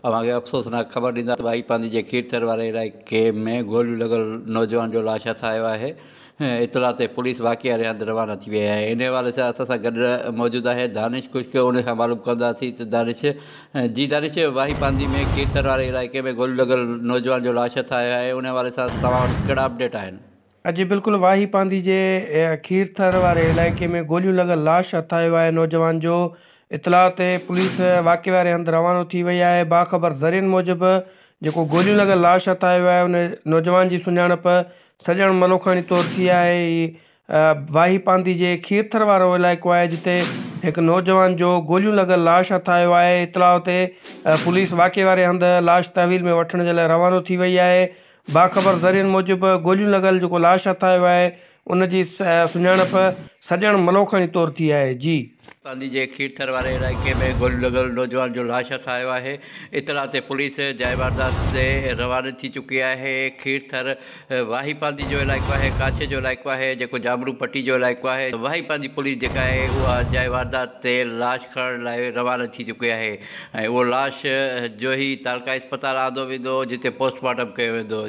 اوهان کي افسوسناڪ خبر ڏيندا ته ڀائي پانڌي جي کيرٿر واري علائقي ۾ گوليون لڳل نوجوان جو لاش هٿ آيو آهي. اطلاع تي پوليس واقعي واري هنڌ روانا ٿي وئي آهي. انهي حوالي سان اسان سان گڏ موجود آهي دانش خشڪ ان کان معلوم ڪنداسين ته دانش جي دانش واهي پانڌي ۾ کيرٿر واري علائقي ۾ گوليون لڳل نوجوان جو لاش هٿ آيو آهي انهي حوالي سان توهان وٽ ڪهڙا اپڊيٽ آهن. اڄ بلڪل واهي پانڌي جي کيرٿر واري علائقي ۾ گوليون لڳل لاش هٿ آيو آهي نوجوان جو اطلاع تي پوليس واقعي واري هنڌ روانو ٿي وئي آهي باخبر ذريعن موجب جيڪو گوليون لڳل لاش هٿ آيو آهي ان نوجوان جي سڃاڻپ سڄڻ ملوکاڻي طور ٿي آهي هي واهي پانڌي جي کيرٿر وارو علائقو آهي جتي هڪ نوجوان جو گوليون لڳل لاش هٿ آيو آهي اطلاع تي پوليس واقعي واري هنڌ لاش تحويل ۾ وٺڻ جي لاء روانو ٿي وئي آهي باخبر ذريعن موجب گوليون لڳل جيڪو لاش هٿ آيو آهي ان جي سڃاڻپ سڄڻ ملوکاڻي طور ٿي آهي. جي. پانڌي جي کيرٿر واري علائقي ۾ گوليون لڳل نوجوان جو لاش هٿ آيو آهي. اطلاع تي پوليس جاء واردات تي رواني ٿي چڪي آهي. کيرٿر واهي پانڌي جو علائقو آهي، ڪاڇي جو علائقو آهي، جيڪو جامڙو پٽي جو علائقو آهي. واهي پانڌي پوليس جيڪا آهي اها جاء واردات تي لاش کڻڻ لاء رواني ٿي چڪي آهي. ۽ اهو لاش جوهي تعلقه اسپتال آندو ويندو جتي پوسٽ مارٽم ڪيو ويندو.